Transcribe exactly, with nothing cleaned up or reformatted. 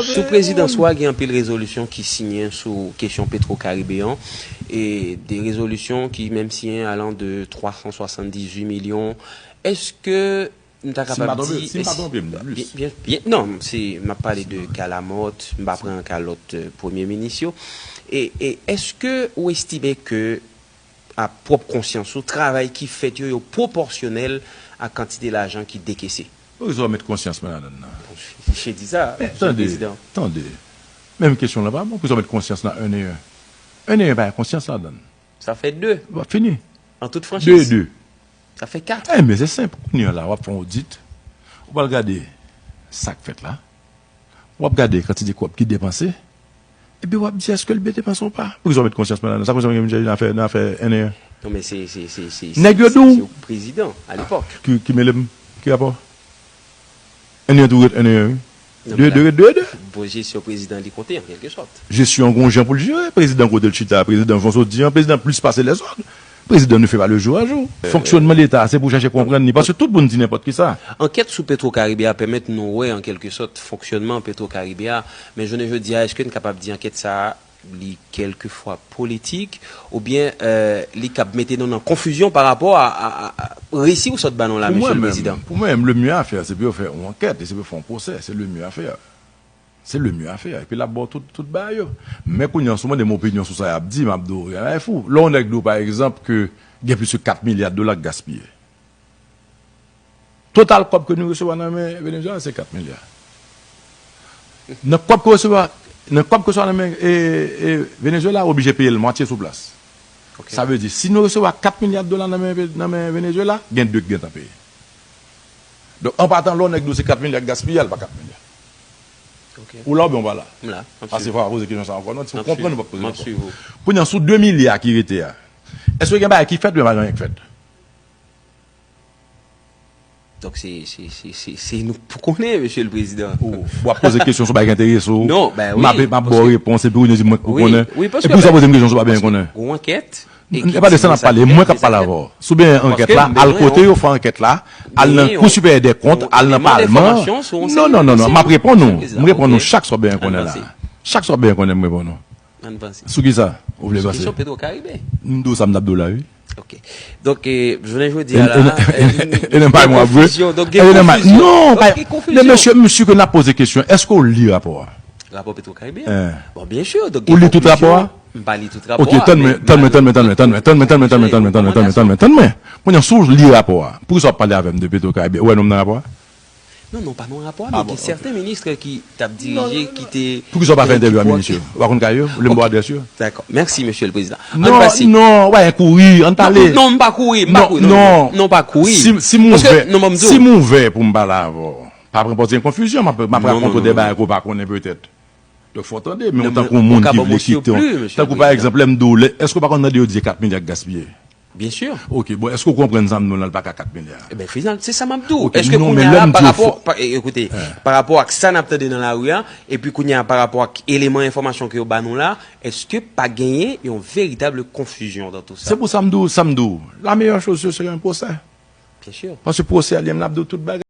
Sou prezidans ou a, gen anpil rezolisyon ki siyen sou kesyon Petro Karibe an, e de rezolisyon ki menm siyen alan de twa san swasanndizwit milyon. Èske m ta kapab di, si m pa twonpe m, byen, byen, non, se, m ap pale de ka Lamòt, m pa pran ka lòt, euh, premye minis yo. E, e èske ou estime ke, a pwòp konsyans ou, travay ki fèt yo, yo pwopòsyonèl a kantite lajan ki dekese? Poukisa w met konsyans mwen ladann nan? Je dis ça, Mesye Prezidan. Tande, tande. Menm kesyon lan pa bon, poukisa w met konsyans nan un et un? Un et un pa gen konsyans ladann. Sa fè de. W ap fini. An tout franchiz. De et de. Sa fè kat. Eh, men se senp. Kounye a la, w ap fè yon odit. Ou pral gade sa k fèt la. W ap gade kantite kòb ki depanse. Epi w ap di, èske l byen depanse ou pa? Poukisa w met konsyans mwen ladan? Sa konsyans mwen gen nan afè, nan afè un et un? Non, men se, se, se, se, nèg yo di w, se prezidan, a lepòk. Ki, ki mele m? Ki rapò? Un et un tou ret un et un, wi. De et de ret de et de. Bon jesyon prezidan li konte, an kèlke sòt. Jesyon gon jan pou l jere. Prezidan kote l chita, prezidan jan w sot di an, prezidan plis pase lèzòt. Prezidan ne fait pas le jour à jour. Fonksyònman Leta, se pou chache konprann li, paske tout moun di nenpòt kisa. Ankèt sou Petro Karibe a pèmèt nou wè, an kèlke sòt, fonksyònman Petro Karibe a, men jounen jodi a, èske n kapab di ankèt sa a, li kèlkefwa politik, oubyen, euh, li kab mete nou nan konfizyon pa rapò a, a, a, a resi ou sot ba nou la, Mesye le Prezidan? Pou mwen menm, le mieux à faire, se pou yo fè yon ankèt, e se pou yo fè yon pwosè, c'est le mieux à faire. Se le mieux à faire. Epi l ap ba w tout, tout bagay yo. Men kounye a, si w mande m opinyon sou sa y ap di, m ap di w, y a fou. Lè yon nèg di w, pa egzanp, ke gen plis ke kat milya dola k gaspiye. Total kòb ke nou resevwa nan men Venezuela, se kat milya. Nan kòb ke resevwa, nan kòb ke resevwa nan men, e, e, Venezuela, oblije peye l mwatye sou plas. Sa vle di, si nou resevwa kat milya dola nan men, nan men Venezuela, gen de k gentan peye. Donk, an patan, lè yon nèg di w se kat milya k gaspiye, l pa kat milya. Ou la oubyen ou pa la? M la, m ap swiv. Pase fò w pa poze kesyon sa ankò, non, si w konprann ou p ap poze l ankò. Kounye a, sou de milya ki rete a, èske gen bagay ki fèt oubyen pa gen anyen k fèt? Donk, se, se, se, se, se nou k pou konnen, Mesye le Prezidan. Ou, w ap poze kesyon sou bagay ki enterese w. Non, ben wi. M ap, m ap ba w repons, epi ou di mwen k pou konnen. Epi w sa poze m kesyon sou bagay m konnen. Gon ankèt. E pa de sa n ap pale, mwen k ap pale avè w. Si w bezwen ankèt la, al kote yo fè ankèt la, al nan Kou Siperyè dè Kont, al nan Palman. Non, non, non, non, m ap reponn ou. M reponn ou chak sa w bezwen konnen la. Chak sa w bezwen konnen, m reponn ou. Sou kisa ou vle panse? Sou kesyon Petro Karibe. M di w sa m t ap di w la, wi. Ok. Donk, eh, jounen jodi a la, e nan pale mwen ap vre. Donk, gen konfizyon. Non, pa, men mesye, m si ke n ap poze kesyon, èske w li rapò a? Rapò Petro Karibe a? Bon, byen si. Ou li tout rapò a? M pa li tout rapò a. Ok, tann mwen, tann mwen, tann mwen, tann mwen. Kounye a, si w li rapò a, poukisa w ap pale avè m de Petro Karibe? Ou wè non m nan rapò a? Non, non, pa nan rapò a, men gen sèten minis ki t ap dirije, ki te... Poukisa w pa fè entèvyou a minis yo? Ou pa konn kay yo? Ou vle m ba w adrès yo? Dakò. Mèsi, Mesye le Prezidan. Non, non, w pa kouri, ann pale. Non, m pa kouri, m pa kouri. Non, non, non, pa kouri. Si, si m ouvè, si m ouvè pou m pale avè w, pa pran pòz gen konfizyon, m ap, m ap rakonte w de bagay ke w pa konnen petèt. Donk, fò w tande, men w tankou yon moun ki vle kite w. Tankou, pa egzanp, lè m di w, èske w pa konn tande yo di se kat milya k gaspiye? Byen si. Ok, bon, èske w konprann sa m di w la, l pa ka kat milya? Ebyen, final, se sa m ap di w. Èske kounye a la, pa rapò, pa, e, ekoute, pa rapò ak sa n ap tande nan lari a, epi kounye a, pa rapò ak eleman enfòmasyon ke yo ba nou la, èske pa genyen yon veritab konfizyon dans tout ça? Se pou sa m di w, sa m di w. La meilleure chose, ce serait un procès. Byen si. Paske pwosè a, li menm, l ap di w tout bagay.